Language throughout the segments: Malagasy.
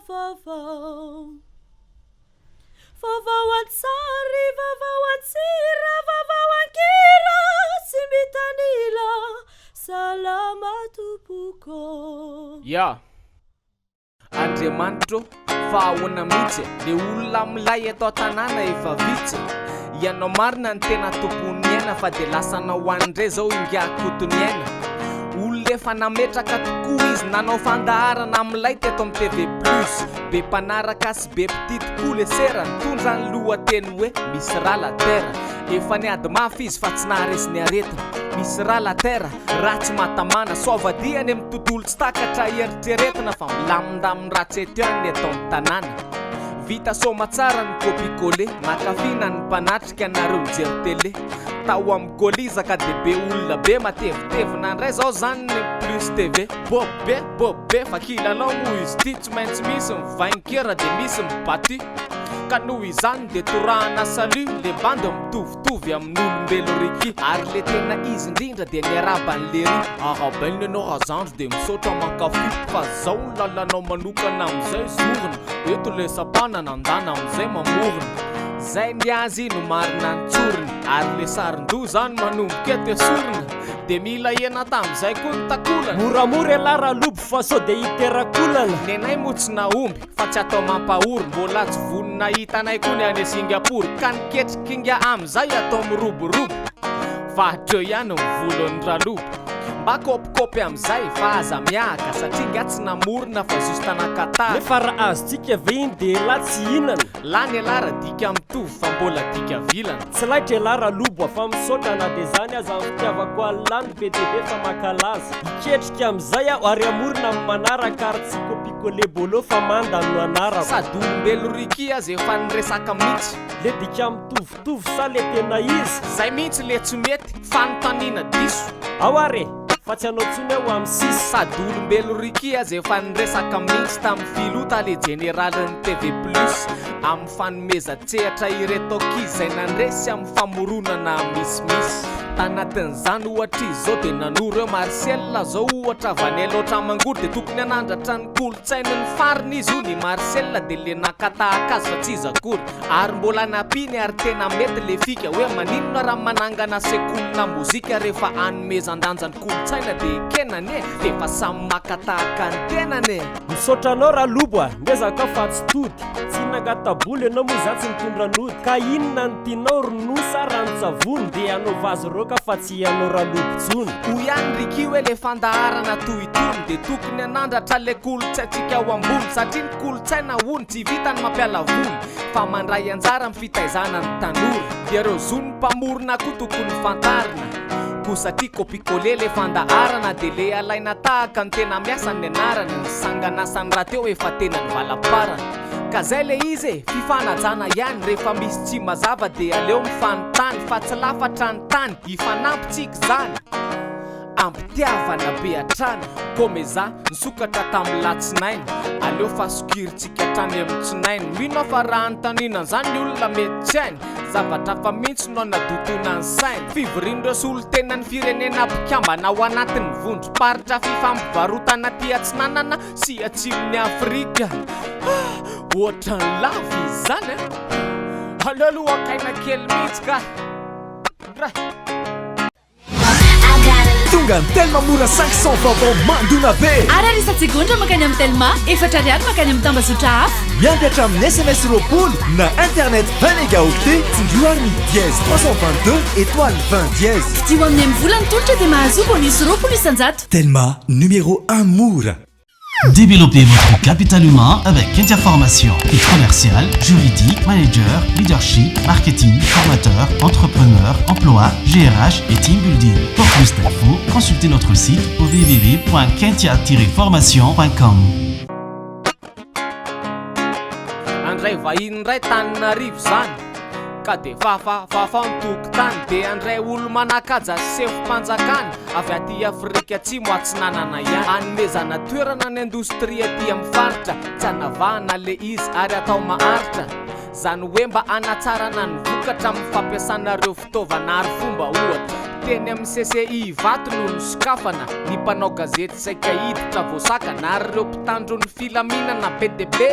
vaovao. Vaovao an-tsary, vaovao an-tsira, vaovao an-kira, tsy mitanila, salama tompoko. Ya. Andriamanitra ô, fa ahoana mihitsy e? Le olona milay eto an-tanàna efa vitsy e. Ianao marina no tena tompon'ny aina fa dia lasanao ho any indray zao ingahy Kotoniaina. Olona efa nametraka tokoa izy nanao fandaharana milay teto amin'ny TV plus. Be mpanaraka sy be mpitia tokoa le sera nitondra ny lohateny hoe Misy rà la terre. Efa niady mafy izy fa tsy naharesy ny aretina. Misy rà la terre. Raha tsy mahatamana, sao avy any amin'ny tontolo tsy takatra eritreretina fa milamindamin-dratsy eto ihany ny eto an-tanàna. Vita soamatsara ny copie-coller, nankafina ny mpanatrika nareo mijery télé. Tao amin'ny Colisée ka dia be olona be matevitevina indray zao zany ny Plus TV. Bob be, bob be fa kilalao moa izy ity, tsy maintsy misy ny vainqueur dia misy ny battu. Ka noho izany dia torahana salut le bandy mitovitovy amin'olombelo Ricky. Ary le tena izy indrindra dia miarahaba an'i Lery. Arahabaina ianao razandry dia misaotra mankafy fa zao ny lalanao manokana amin'izay zorina eto le sampanana andana amin'izay mamorona. Zay ny azy no marina ny tsorina ary le sarin-doha zany manomboka eto esorina dia mila hena tamin'izay koa ny takolana. Moramora ialahy Ralobo fa sao dia hiterak'olana. Nenay moa tsy nahomby. Fa tsy atao mampahory, mbola tsy vonona hitanay koa ny any Singapour ka ny ketrikinga amizay atao miroborobo fa hatreo ihany ny volon'ny ralobo. Mba kopikopy amizay fa aza miahaka satria nga tsy namorona fa juste naka tahaka. Nefa raha azontsika ve iny dia elah tsy hihinana? Lany elah ra dika mitovy fa mbola dika vilana. Tsy laitra elah ralobo a fa misaotra na dia zany aza ny fitiavako anlah no be dia be fa mankalaza. Hiketrika amizay aho ary hamorona amin'ny manaraka ary tsy copie Coller bolo fa manda no anarako. Sady olombelo Ricky aza efa niresaka mitsy. Le dika mitovitovy sa le tena izy? Zay mihitsy le tsy mety, fanontaniana diso. Ao ary e! Fa tsy hanao tsony aho am sisa. Sady olombelo Ricky aza efa niresaka mihitsy tamin'ny filoha tale jeneralin'ny TV plus amin'ny fanomezan-tsehatra ireto ankizy izay nandresy amin'ny famoronana misimisy. Tanatin'izany ohatra izy izao dia nanoro hoe Marcel izao ohatra avy any Alaotra Mangoro dia tokony hanandratra ny kolontsainy ny fariny izy hono i Marcel dia le naka tahaka azy fa tsy iza akory ary mbola nampiany ary tena mety le fika hoe maninona raha manangana sekolina mozika rehefa anomezan-danja ny kolontsaina dia ekena anie dia efa samy maka tahaka ny tenany e! Misaotra anao Ralobo a! Miezaka aho fa tsy tody. Tsy nangata-bola ianao moa za tsy nitondra nody ka inona no tianao ronono sa ranon-tsavony dia hanao vazy roka fa tsy hanao ralobo tsony. Hoy ihany Ricky hoe le fandaharana toy itony dia tokony hanandratra le kolontsaintsika ho ambony satria ny kolontsaina hono tsy vitany mampiala voly fa mandray anjara amin'ny fitaizana ny tanora dia ireo zon'ny mpamorona koa tokony fantarina koa satria copie coller le fandaharana dia le alaina tahaka ny tena miasa ny anarany ny sanganasany rahateo efa tena nivalaparana ka zay le izy e fifanajana ihany rehefa misy tsy mazava dia aleo mifanontany fa tsy lafatra ny tany hifanampy tsika izany Ampitiavana be hatrany Komeza nisokatra tamin'ny latsinainy Aleo fa sokirintsika hatrany amin'ny tsinainy Mino aho fa raha anontaniana an'izany ny olona mety tsy hainy Zavatra hafa mihitsy no anadotoana ny sainy Fivorian'ireo solontenan'ny firenena mpikambana ao anatin'ny vondrom-paritra fifampivarotana aty atsinanana sy atsimon'i Afrika Ah! Ohatran'ny lava izy izany an! Aleo aloha hakaina kely mihitsy kah! Tonga ny Telma Mora 500 vaovao mandona be! Ariary isan-tsegondra mankany amin'ny Telma, efatra ariary mankany amin'ny tambazotra hafa. Miampy hatramin'ny sms 20 na internet 20 mégaoctets, tsindrio ary ny dièse 322 étoile 20 dièse. Fidio amin'ny MVola ny tolotra dia mahazoa bonus 20%. Telma, numéro un mora! Développez votre capital humain avec Kentia Formation. Commercial, juridique, manager, leadership, marketing, formateur, entrepreneur, emploi, GRH et team building. Pour plus d'infos, consultez notre site au www.kentia-formation.com. Handray vahiny indray Taninarivo zany ka de fafa fafao ny tokotany de handray olo manakaja sy sefom-panjakana avy aty Afrika Atsimo atsinanana ihany hanomezana toerana ny indostria aty amin'ny faritra tsy anavahana le izy ary atao maharitra zany hoe mba hanatsarana ny vokatra amin'ny fampiasana ireo fitaovana ary fomba ohatra. Teny amin'ny CCI Ivato no nosokafana, ny mpanao gazety saika hiditra voasakana ary ireo mpitandro ny filaminana be dia be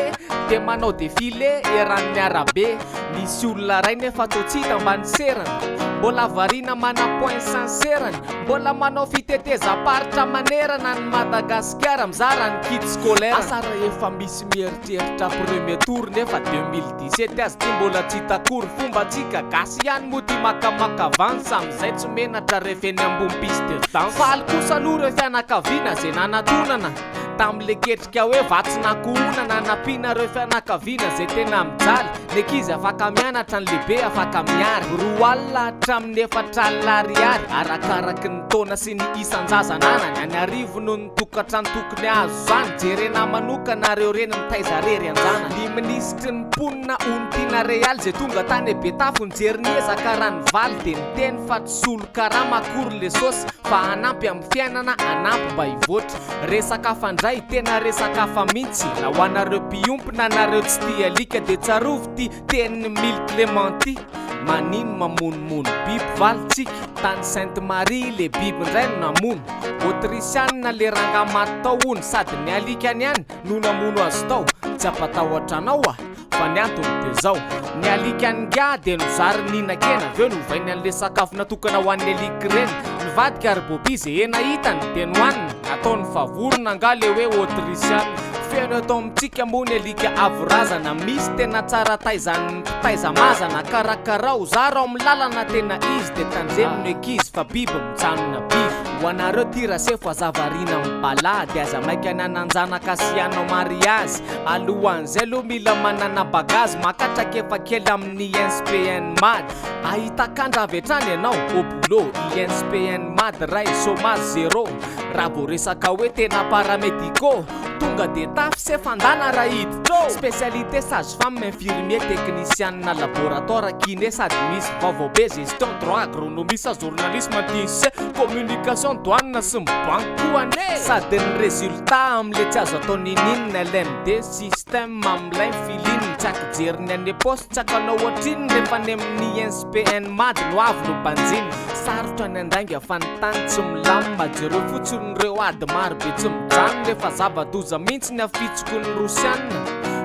dia manao défilé eran'ny arabe. Nisy olona iray nefa toa tsy hita mba niserana, mbola variana mana-point sanserany, mbola manao fitetezam-paritra manerana an'i Madagasikara mizara ny kit scolaire. Asa raha efa misy mieritreritra premier tour nefa 2017 aza ity mbola tsy hita akory. Fombantsika gasy ihany moa ity makamaka avance amin'izay tsy menatra rehefa eny ambony piste de danse. Faly kosa aloha ireo fianakaviana izay nanatonana tamin'ilay ketrika hoe vatsin'ankohonana hanampiana ireo fianakaviana izay tena mijaly. Ny ankizy afaka mianatra, ny lehibe afaka mihary. 20 hatramin'ny 40 ariary arakaraky ny taona sy ny isan-jaza ananany. Any Arivony no tokantrano tokony hahazo izany. Jerena manokana ireo reny mitaiza rery an-janany. Ny minisitry ny mponina Onitiana Realy izay tonga tany Betafo nijery ny ezaka raha nivaly dia niteny fa tsy solon-karama akory le saosy fa hanampy amin'ny fiainana, hanampy mba hivoatra. Resaka hafa ndray, tena resaka hafa mintsy. Na ho anareo mpiompy na nareo tsy tia alika dia tsarovy ty tenin'i Mily Clément ty, manino mamonomono biby valintsika? Tany Sainte Marie le biby ndray no namono. Autrisianina le rangah maty tao hono sady ny alikany ihany no namono azy tao. Tsy hampatahotra anao ah! Fa ny antony dia zao, ny alikan'ingahy dia nozariny nihinan-kena avy eo novainy an'le sakafo natokana ho an'ny alika ireny, nivadika ary Bobby ze hena hitany dia nohaniny, nataony fa vorona angaha le hoe autrisiana. Feno eto amintsika moa ny alika avo razana, misy tena tsara taizan'ny mpitaiza mazana, karakarao, zaro amin'ny lalana tena izy dia tandremo ny ankizy fa biby mijanona biby. Ho anareo ty rasefo aza variana amin'ny bala dia aza maika ny hanan-janaka sy hanao mariazy, Alohan'izay aloha mila manana bagazy maka traikefa kely amin'ny INSPN Mad. Ahita kandra avy hatrany ianao au boulot. INSPN Mad ray, chômage zéro. Raha vao resaka hoe tena paramédicaux, tonga dia tafy se fandana raha hiditra ao. Spécialité sage femme, infirmier, technician laboratoire, kiné sady misy vaovao be gestion, droit, agronomie sa journalisme, TIC, communication, douane sy ny banque koa anie. Sady ny résultat. Ta amle tsy azo atao nininona LMD système amlay filine tsy akijery ny any poste tsy akanao ohatrinona refa any amin'ny INSPN mad no avy no banjina sarotra ny andainga fa ny tany tsy milamina jereo fotsiny ireo ady maro be tsy mijanona efa zava-doza mintsy ny afitsoko ny rosiana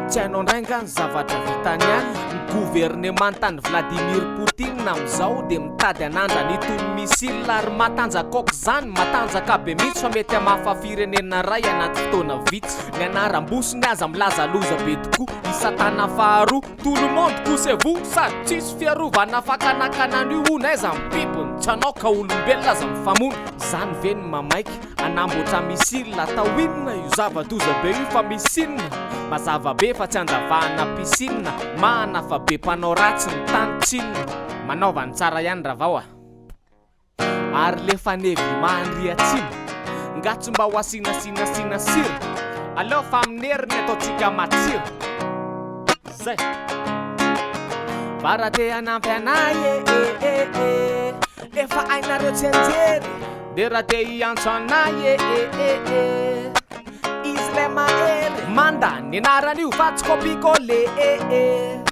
tsy hainao ndray nga ny zavatra vitany any ny governemantan'i Vladimir Poutine amizao dia mitady hanandrana itony missile ary matanjaka aok'izany matanjaka be mintsy fa mety hamafa Firenena iray anaty fotoana vitsy. Ny anaram-bosiny aza milaza loza be tokoa. I satana faharoa, tout le monde poussez-vous sady tsisy fiarovana fakanakana an'io hono aiza ny bibiny tsy anao ka olombelona aza mifamono. Zany ve ny mamaika hanamboatra missile atao inona io zava-doza be io fa misy inona? Mazava be fa tsy andavahana piscine mahana fa be mpanao ratsy ny tany tsinona. Manaova ny tsara ihany ravao a! Ary le fanevy mahandriatsimo nga tsy mba ho asiana sina sina sira aleo fa amin'ny heriny ataontsika matsiro zay va raha te hanampy anay e e e e efa hainareo tsianjery de raha te hiantso anay e e e e izy le mahery manda ny anaran'io fa tsy copie coller e e.